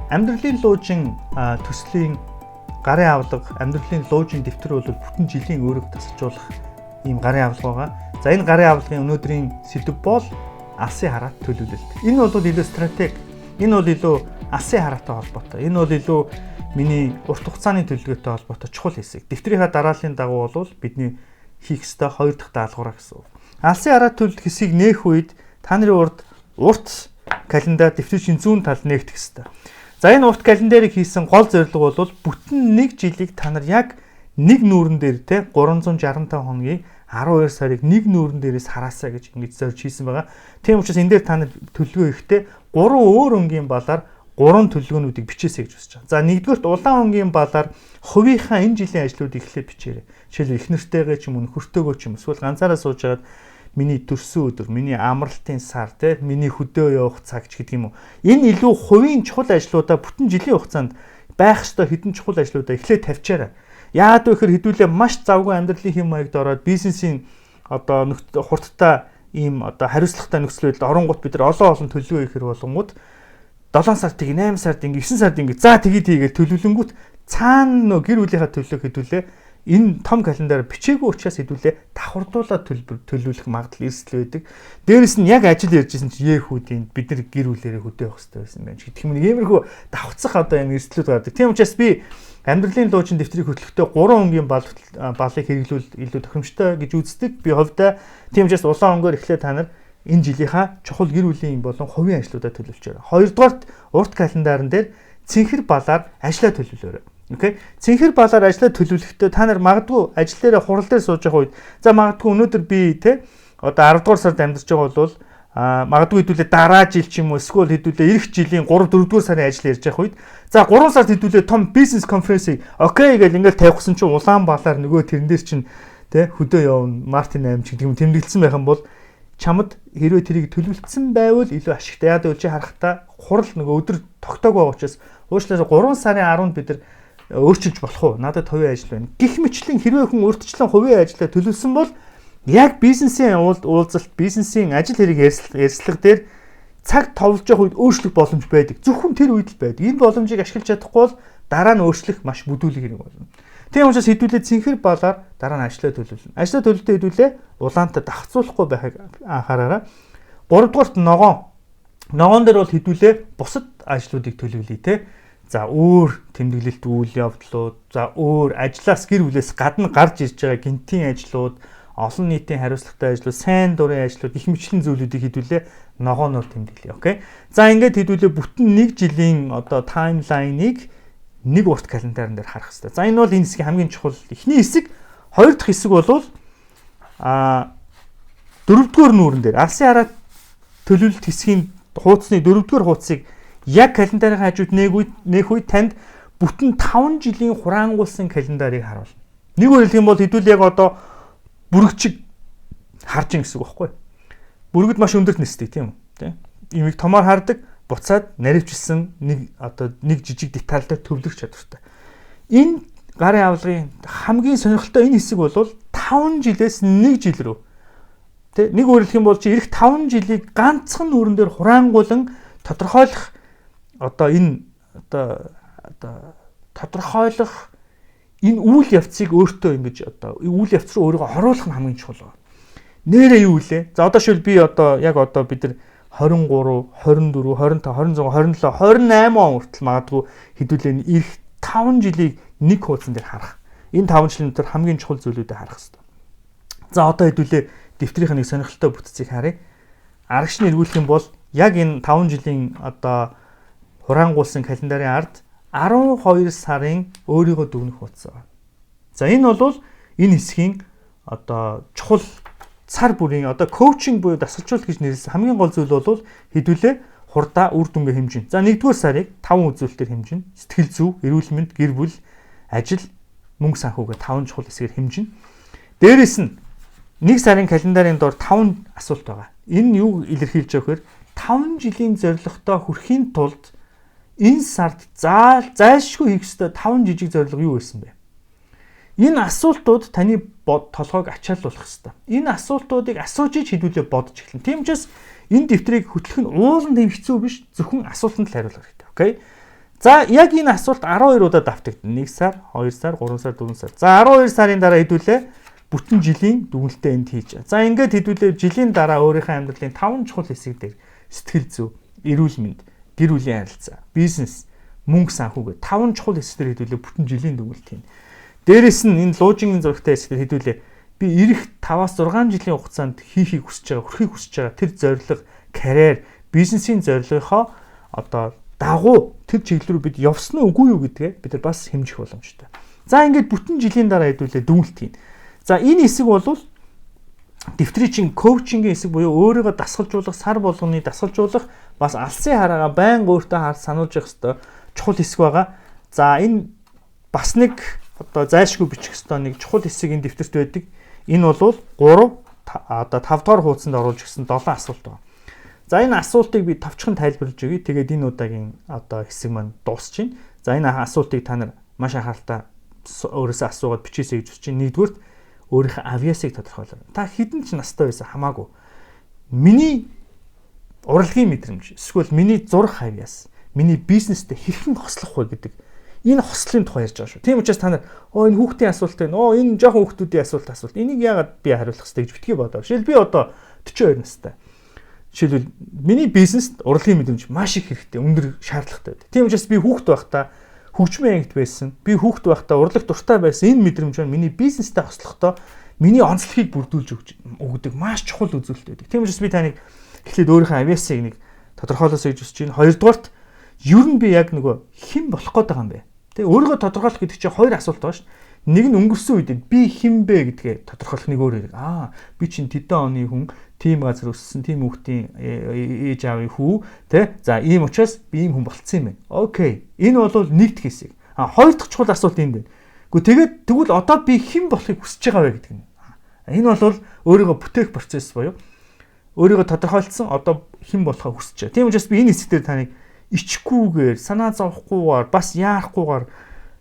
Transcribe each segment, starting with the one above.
Амьдралын луужин төслийн гарын авлага, амьдралын луужин дэвтэр бол бүтэн жилийн өөрөг тасалжуулах ийм гарын авлага байгаа. За, энэ гарын авлагын өнөөдрийн сэдэв бол алсын хараат төлөвлөлт. Энэ бол илүү стратеги. Энэ бол илүү алсын хараатай холбоотой. Энэ бол илүү миний урт хугацааны төлөвлөгөөтэй холбоотой чухал хэсэг. Дэвтрийнхаа дарааллын дагуу бол бидний хийх ёстой хоёр дахь даалгавраа гэсэн үг. Алсын хараат төлөвлөлт хэсгийг нээх үед та нарын урд урт календар дэвтэр чинь зүүн талд нээгдэх ёстой. За, энэ урт календарыг хийсэн гол зорилго бол бүтэн нэг жилийг та нар яг нэг нүүрэн дээр, те, 365 хоногийн 12 сарыг нэг нүүрэн дээрээс хараасаа гэж ингэж зорж хийсэн байгаа. Тийм учраас энэ дээр та нар төлөвлөгөө хийхдээ гурван өөр өнгийн балаар гурван төлөвлөгөөнүүдийг бичээсэй гэж хүсэж байгаа. За, нэгдүгээрт улаан өнгийн балаар хувийнхаа энэ жилийн ажлуудыг эхлээд бичээрэй. Жишээлбэл, эхнэртэйгээ ч юм уу, нөхөртөөгөө ч юм, эсвэл ганцаараа сууж байгаад миний төрсөн өдөр, миний амралтын сар, те, миний хөдөө явах цаг ч гэдэг юм уу. Энэ илүү хувийн чухал ажлуудаа, бүтэн жилийн хугацаанд байх ёстой хэдэн чухал ажлуудаа эхлээд тавьчаарай. Яагаад вэ гэхээр хэдүүлээ маш завгүй амьдралын хэм маягд ороод, бизнесийн одоо хурдтай ийм одоо хариуцлагатай нөхцөл байдалд оронгууд бид нар олон олон төлөвлөгөө хийхэр болонгууд 7 сард тийг, 8 сард ингэ, 9 сард ингэ, за тгий тийгээл төлөвлөнгүүт цаана нөө гэр бүлийнхаа төлөвлөгөө хэдүүлээ энэ том календар бичээгүй учраас хэдүүлээ давхардуулаад төлөвлөх магадлал, эрсдэл байдаг. Дээрэс нь яг ажил ярьжсэн чи еехүүдийн бид нар гэр бүлээрээ хөдөө явах хэрэгтэй байсан байх гэх юм, нэг иймэрхүү давхцах одоо юм эрсдлүүд гардаг. Тийм учраас би амьдралын луужин дэвтрийг хөтлөхдөө гурван өнгийн балыг хэрэглүүл илүү тохиромжтой гэж үздэг. Би хувьдаа. Тийм учраас улаан өнгөөр эхлээд та нар энэ жилийнхаа чухал гэр бүлийн болон хувийн ажлуудаа төлөвлөчөөрэй. Хоёрдугаарт урт календарн дээр цэнхэр балаар ажлаа төлөвлөөрэй. Окей. Цэнхэр балаар ажлаа төлөвлөхдөө та нар магадгүй ажил дээр, хурал дээр сууж байгаа үед, за, магадгүй өнөөдөр би, те, одоо 10 дугаар сард амьдарч байгаа бол магадгүй хэдүүлээ дараа жил ч юм уу, эсвэл хэдүүлээ ирэх жилийн 3 4 дугаар сарын ажил ярьж явах үед, за, 3 сард хэдүүлээ том бизнес конференсийг окей гэж ингээл тавихсан чинь улаан балаар нөгөө тэрэн дээр чинь, те, хөдөө явна Мартин 8 ч гэдэг юм тэмдэглэсэн байх юм бол чамд хэрвээ тэрийг төлөвлөсөн байвал илүү ашигтай. Яг үл чи харахтаа хурал нөгөө өдөр тогтоогүй байгаа учраас уучлаарай, 3 сарын 10-нд бид нар өөрчилж болох уу? Надад хувийн ажил байна. Гэх мэтлэн хэрвээ хүн урьдчилан хувийн ажлаа төлөвлөсөн бол яг бизнесийн уулзалт, бизнесийн ажил хэрэг ярилцлага дээр цаг товлож явах үед өөрчлөх боломж байдаг. Зөвхөн тэр үед л байдаг. Энэ боломжийг ашиглаж чадахгүй бол дараа нь өөрчлөх маш бүдүүлэг хэрэг болно. Тийм учраас хэдүүлээ цэнхэр балаар дараа нь ажлаа төлөвлөнө. Ажлаа төлөлтөө хэдүүлээ улаантай давхцуулахгүй байхыг анхаараарай. Гуравдугаарт ногоон. Ногоон дээр бол хэдүүлээ бусад ажлуудыг төлөвлөе, те. За, өөр тэмдэглэлт үйл явдлууд, за, өөр ажлаас, гэр бүлээс гадна гарч ирж байгаа гэнтийн ажлууд, олон нийтийн хариуцлагатай ажлууд, сайн дурын ажлууд, их мэтлэн зүйлүүдийг хэдүүлээ ногооноор тэмдэглэе. Окей. За, ингээд хэдүүлээ бүтэн нэг жилийн одоо timeline ыг нэг урт календарн дээр харах хэрэгтэй. За, энэ бол энэ хэсгийн хамгийн чухал эхний хэсэг. Хоёр дахь хэсэг бол дөрөвдүгээр нүүрэн дээр алсын хараа төлөвлөлт хэсгийн хуудасны дөрөвдүгээр хуудсыг яг календарын хажууд нээх үед танд бүтэн 5 жилийн хураангуулсан календарыг харуулна. Нэг үгээр хэлэх юм бол хэдүүл яг одоо бүрэгчиг харж ин гэсэн үг байхгүй. Бүргэд маш өндөрт нисдэг, тийм үү? Тэ? Имийг томоор хардаг, буцаад наривчилсан нэг одоо нэг жижиг деталь дээр төвлөрөх чадвартай. Энэ гарын авлагын хамгийн сонирхолтой энэ хэсэг бол 5 жилээс 1 жил рүү. Тэ, нэг өөрөлдөх юм бол чи ирэх 5 жилийг ганцхан нүүрэн дээр хураангуулан тодорхойлох одоо энэ одоо тодорхойлох энэ үйл явцыг өөртөө ингэж одоо үйл явц руу өөрийгөө оруулах нь хамгийн чухал байна. Нэрээ юу вэ? За, одоо шил би одоо яг одоо бид нар 23, 24, 25, 26, 27, 28 он хүртэл магадгүй хэдүүлээ ирэх 5 жилийг нэг хуудсан дээр харах. Энэ 5 жилийн дотор хамгийн чухал зүйлүүдээ харах хэрэгтэй. За, одоо хэдүүлээ дэвтрийн нэг сонирхолтой бүтцийг харъя. Арагш нь эргүүлэх юм бол яг энэ 5 жилийн одоо хураангуулсан календарын ард 12 сарын өөрийгөө дүгнэх хуудас байна. За, энэ бол энэ хэсгийн одоо чухал цар бүрийн одоо коучинг буюу дасгалжуулалт гэж нэрлэсэн хамгийн гол зүйл бол хэдүүлээ хурдаа үр дүнгээ хэмжинэ. За, 1-р сарыг 5 үзүүлэлтээр хэмжинэ. Сэтгэл зүй, эрүүл мэнд, гэр бүл, ажил, мөнгө санхүүгээ 5 чухал хэсгээр хэмжинэ. Дээрэс нь нэг сарын календарын дор 5 асуулт байгаа. Энэ юу илэрхийлж байгаа вэхээр 5 жилийн зорилготой хүрэхийн тулд энэ сард зайлшгүй хийх ёстой 5 жижиг зорилго юу байсан бэ? Энэ асуултууд таны толгойг ачааллуулах ёстой. Энэ асуултуудыг асууж ич хэдүүлээ бодож эхэлнэ. Тийм учраас энэ дэвтрийг хөтлөх нь уулын тийм хэцүү биш. Зөвхөн асуултанд л хариулах хэрэгтэй. Окей. За яг энэ асуулт 12 удаа давтагдана. 1 сар, 2 сар, 3 сар, 4 сар. За 12 сарын дараа хэдүүлээ бүтэн жилийн дүгнэлтээ энд хийж. За ингээд хэдүүлээ жилийн дараа өөрийнхөө амьдралын 5 чухал хэсэг дээр сэтгэл зүй, эрүүл мэнд, гэр бүлийн харилцаа, бизнес, мөнгө санхүү гэх 5 чухал хэсэг дээр хэдүүлээ бүтэн жилийн дүгнэлт хийнэ. Дээрээс нь энэ луужингийн зурагтай хэсэг дээр хэдүүлээ би ирэх 5-аас 6 жилийн хугацаанд хийхийг хүсэж байгаа, хүрэхийг хүсэж байгаа тэр зорилго, карьер, бизнесийн зорилгынхоо одоо дагуу тэр чиглэл рүү бид явсан уу үгүй юу гэдгээ бид нар бас хэмжих боломжтой. За ингээд бүтэн жилийн дараа хэдүүлээ дүгнэлт хийнэ. За энэ хэсэг бол дэвтрийн чинь коучингийн хэсэг буюу өөрийгөө дасгалжуулах, сар болгоны дасгалжуулах, бас алсын хараагаа байнга өөртөө харж сануулж явах ёстой чухал хэсэг байгаа. За энэ бас нэг одоо зайлшгүй бичих ёстой нэг чухал хэсэг энэ дэвтэрт байдаг. Энэ бол 3 одоо 5 дугаар хуудсанд оруулж ирсэн 7 асуулт байна. За энэ асуултыг би товчхон тайлбарлаж өгье. Тэгээд энэ удаагийн одоо хэсэг маань дуусчихна. За энэ асуултыг та нар маш анхааралтай өөрөөсөө асуугаад бичээсэй гэж хүсэж байна. Нэгдүгüүрт өөрийнхөө авьяасыг тодорхойлоо. Та хэдэн ч настай байсан хамаагүй. Миний урлагийн мэдрэмж эсвэл миний зурх авьяас, миний бизнестэй хэрхэн хослох вэ гэдэг энэ хослолын тухай ярьж байгаа шүү. Тийм учраас та нар оо энэ хүүхдийн асуулт байна. Оо энэ жоохон хүүхдүүдийн асуулт. Энийг яагаад би хариулах ёстой гэж битгий бодоо. Жишээл би одоо 42 настай. Жишээлбэл миний бизнест урлагийн мэдрэмж маш их хэрэгтэй, өндөр шаардлагатай байдаг. Тийм учраас би хүүхд байхдаа хөгжмийн ангид байсан. Би хүүхд байхдаа урлаг дуртай байсан. Энэ мэдрэмж маань миний бизнестэй хослохдоо миний онцлогийг бүрдүүлж өгдөг маш чухал үзүүлэлт байдаг. Тийм учраас би таныг эхлээд өөрийнхөө авьяасыг нэг тодорхойлоосэй гэж хүсэж байна. Хоёрдугаарт ер нь би яг нөгөө хэн болох гээд байгаа юм бэ? Тэ өөрийгөө тодорхойлох гэдэг чинь хоёр асуулт байгаа шүү дээ. Нэг нь өнгөрсөн үед би хэн бэ гэдгээ тодорхойлох нэг өөр хэрэг. Аа би чинь тэдэн оны хүн, тийм газар өссөн, тийм хүүхдийн ээж аавын хүү, тэ? За ийм учраас би ийм хүн болцсон юм байна. Окей. Энэ бол нэг дэх хэсэг. А хоёр дахь чухал асуулт энд байна. Гэхдээ тэгээд тэгвэл одоо би хэн болохыг хүсэж байгаа вэ гэдэг нь. Энэ бол өөрийгөө бүтээх процесс буюу өөрийгөө тодорхойлцсон одоо хэн болохоо хүсэж байгаа. Тийм учраас би энэ хэсэг дээр таныг ичхгүйгээр, санаа зовхгүйгээр, бас яарахгүйгээр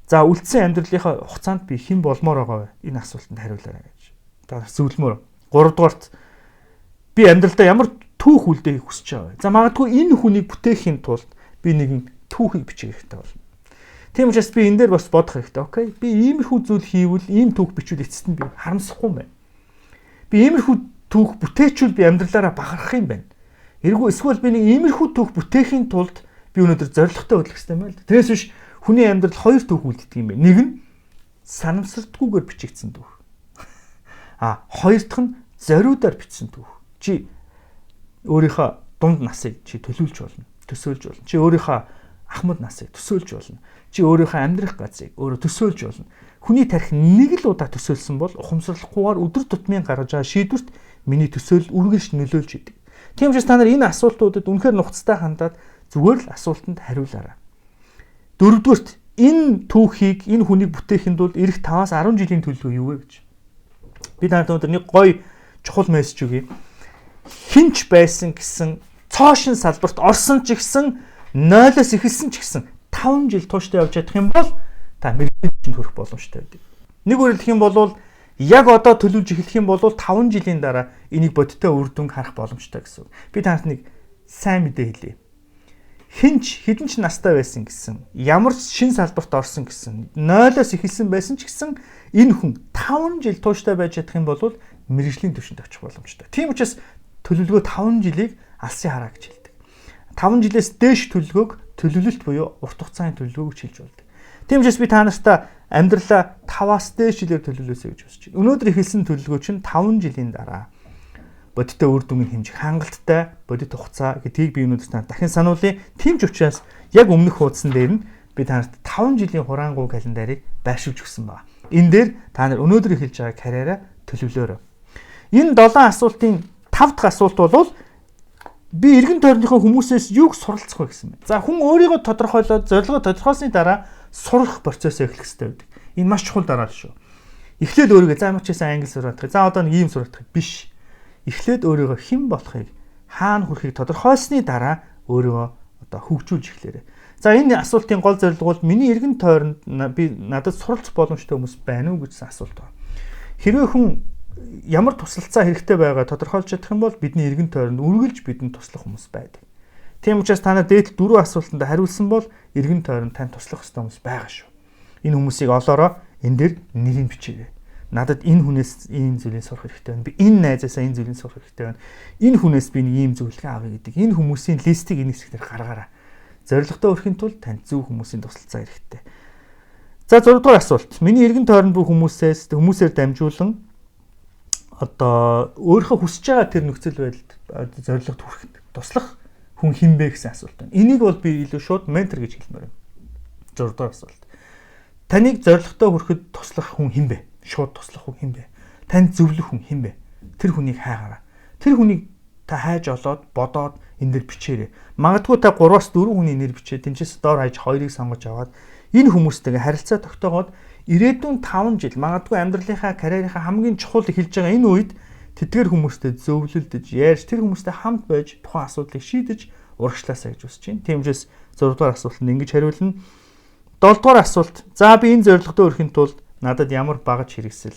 за үлдсэн амьдралынхаа хугацаанд би хэн болмоор байгаа вэ? Энэ асуултанд хариулаарай гэж. Та зөвлөмөр. Гуравдугаарт би амьдралдаа ямар түүх үлдээхийг хүсэж байгаа вэ? За магадгүй энэ хүнийг бүтээхийн тулд би нэгэн түүхийг бичих хэрэгтэй болно. Тийм учраас би энэ дээр бас бодох хэрэгтэй. Окей. Би иймэрхүү зүйл хийвэл, ийм түүх бичвэл эцэст нь би харамсахгүй юм байна. Би иймэрхүү түүх бүтээчвэл би амьдралаараа бахархах юм байна. Эргүү эсвэл би нэг иймэрхүү түүх бүтээхийн тулд би өнөөдөр зорилготой хөдлөх хэрэгтэй юм байна л. Тэрнээс биш хүний амьдрал хоёр түүх үлддэг юм байна. Нэг нь санамсардгүйгээр бичигдсэн түүх. А хоёр дахь нь зориудаар бичсэн түүх. Чи өөрийнхөө дунд насыг чи төлөвлөж болно, төсөөлж болно. Чи өөрийнхөө ахмад насыг төсөөлж болно. Чи өөрийнхөө амьдрах газрыг өөрөө төсөөлж болно. Хүний тарих нэг л удаа төсөөлсөн бол ухамсарлахгүйгээр өдөр тутмын гаргаж байгаа шийдвэрт миний төсөөлөл үргэлж нөлөөлж идэг. Тийм учраас та нар энэ асуултуудад үнэхээр нухацтай хандаад зүгээр л асуултанд хариулаарай. Дөрөвдүгüрт энэ түүхийг, энэ хүнийг бүтээхэд бол ирэх 5-аас 10 жилийн төлөвлөгөө юу вэ гэж. Би танарт өнөөдөр нэг гоё чухал мессеж өгье. Хинч байсан гэсэн цоошин салбарт орсон ч гэсэн 0-оос эхэлсэн ч гэсэн 5 жил тууштай явж чадах юм бол та мэргэжлийн түвшинд хүрэх боломжтой байдаг. Нэг өөрөөр хэлэх юм бол яг одоо төлөвлөж эхлэх юм бол 5 жилийн дараа энийг бодиттой үр дүнг харах боломжтой гэсэн үг. Би танарт нэг сайн мэдээ хэлье. Хинч хэдэн ч настай байсан гэсэн, ямар ч шин салбарт орсон гэсэн, 0-оос эхэлсэн байсан ч гэсэн энэ хүн 5 жил тууштай байж чадах юм бол мэргэжлийн түвшинд очих боломжтой. Тийм учраас төлөвлөгөө 5 жилийг алсын хараа гэж хэлдэг. 5 жилээс дээш төлөвлөгөөг төлөвлөлт буюу урт хугацааны төлөвлөгөө гэж хэлж болдог. Тийм учраас би та нартай амьдралаа 5-аас дээш жилээр төлөвлөөсэй гэж хүсэж байна. Өнөөдөр эхэлсэн төлөвлөгөө чинь 5 жилийн дараа бодиттой үр дүнгийн хэмжих хангалттай бодит хугацаа гэдгийг би өнөөдөр та дахин сануулъя. Тийм ч учраас яг өмнөх хуудсан дээр нь би та нарт 5 жилийн хураангуй календарыг байршуулж өгсөн байна. Энэ дээр та нар өнөөдөр эхэлж байгаа карьераа төлөвлөөрэй. Энэ 7 асуултын 5 дахь асуулт бол би эргэн тойрныхоо хүмүүсээс юуг суралцах вэ гэсэн байна. За хүн өөрийгөө тодорхойлоод зорилгоо тодорхойлсны дараа сурах процессыг эхлэх хэрэгтэй байдаг. Энэ маш чухал дараалал шүү. Эхлээд өөрийгөө за ямар ч байсан англи сурах, за одоо нэг ийм сурах биш. Эхлээд өөрийгөө хэн болохыг, хаана хүрэхийг тодорхойлсны дараа өөрийгөө одоо хөгжүүлж эхлээрэй. За энэ асуултын гол зорилго бол миний эргэн тойронд би надад суралцах боломжтой хүмүүс байна уу гэсэн асуулт байна. Хэрвээ хүн ямар тусалцаа хэрэгтэй байгаа тодорхойлж чадах юм бол бидний эргэн тойронд үргэлж бидэнд туслах хүмүүс байдаг. Тийм учраас та нар дээд 4 асуултанд хариулсан бол эргэн тойронд танд туслах ёстой хүмүүс байгаа шүү. Энэ хүмүүсийг олоороо энэ дээр нэрийг бичээрэй. Надад энэ хүнээс ийм зүйлийг сурах хэрэгтэй байна. Би энэ найзаасаа энэ зүйлийг сурах хэрэгтэй байна. Энэ хүнээс би нэг ийм зөвлөгөө авъя гэдэг. Энэ хүмүүсийн листийг энэ хэсгээр гаргаарай. Зорилготой хүрэхийн тулд танд зөв хүмүүсийн тусалцаа хэрэгтэй. За 6 дугаар асуулт. Миний эргэн тойронд бүх хүмүүсээр дамжуулан одоо өөрийнхөө хүсэж байгаа тэр нөхцөл байдалд зорилгод хүрэхэд туслах хүн хэн бэ гэсэн асуулт байна. Энийг бол би илүү шууд ментор гэж хэлмээр байна. 6 дугаар асуулт. Таныг зорилготой хүрэхэд туслах хүн хэн бэ? Шууд туслах хүн хэн бэ? Танд зөвлөх хүн хэн бэ? Тэр хүнийг хайгаарай. Тэр хүнийг та хайж олоод бодоод энэ дэр бичээрэй. Магадгүй та 3-аас 4 хүний нэр бичээд тэнцээс доор хайж 2-ыг сонгож аваад энэ хүмүүстэйгээ харилцаа тогтоогоод ирээдүйн 5 жил магадгүй амьдралынхаа карьерийнхаа хамгийн чухал эхэлж байгаа энэ үед тэдгээр хүмүүстэй зөвлөлдөж, ярьж, тэр хүмүүстэй хамт байж тухайн асуудлыг шийдэж урагшлаасаа гэж хүсэж байна. Тийм учраас 6 дугаар асуултанд ингэж хариулна. 7 дугаар асуулт. За би энэ зорилготой хүрэхийн тулд надад ямар багаж хэрэгсэл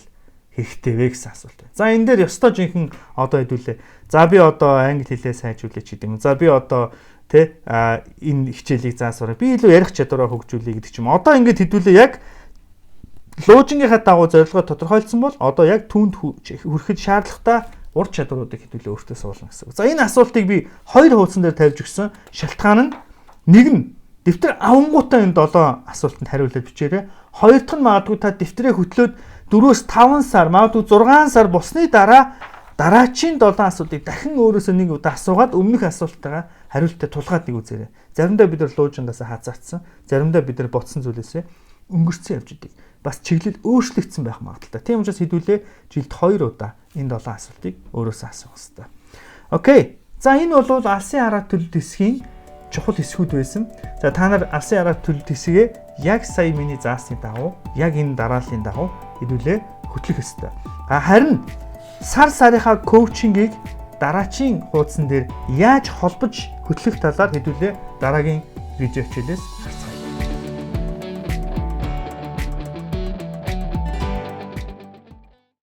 хэрэгтэй вэ гэсэн асуулт байна. За энэ дээр ёстой жинхэнэ одоо хэдүүлээ. За би одоо англи хэлээ сайжруулъя ч гэдэг юм. За би одоо тэ энэ хичээлийг заа сураа. Би илүү ярих чадвараа хөгжүүлье гэдэг ч юм. Одоо ингэж хэдүүлээ яг луужингийнхаа дагуу зорилгоо тодорхойлсон бол одоо яг түүнд хүрэхэд шаардлагатай ур чадваруудыг хэдүүлээ өөртөө суулгана гэсэн үг. За энэ асуултыг би хоёр хуудсан дээр тавьж өгсөн. Шалтгаан нь нэг нь дэвтэр авангуудаа энэ 7 асуултанд хариулаад бичээрэй. Хоёр дахь нь магадгүй та дэвтрээ хөтлөөд 4-5 сар, магадгүй 6 сар болсны дараа дараачийн 7 асуултыг дахин өөрөөсөө нэг удаа асуугаад өмнөх асуулттайгаа хариултаа тулгаад нэг үзээрэй. Заримдаа бид нар луужингаас хазаацсан, заримдаа бид нар ботсон зүйлээсээ өнгөрцөн явж идэг. Бас чиглэл өөрчлөгдсөн байх магадaltaй. Тийм учраас хэдүүлээ жилд 2 удаа энэ 7 асуултыг өөрөөсөө асуух хэрэгтэй. Окей. За энэ бол алсын хараа төлөлт хэсгийн чухал хэсгүүд байсан. За та нар алсын хараа төлөлт хэсгээ яг сая миний заасны дагуу, яг энэ дарааллын дагуу хэдүүлээ хөтлөх ёстой. А харин сар сарынхаа коучингийг дараачийн хуудсан дээр яаж холбож хөтлөх талаар хэдүүлээ дараагийн видео хичээлээс харцгаая.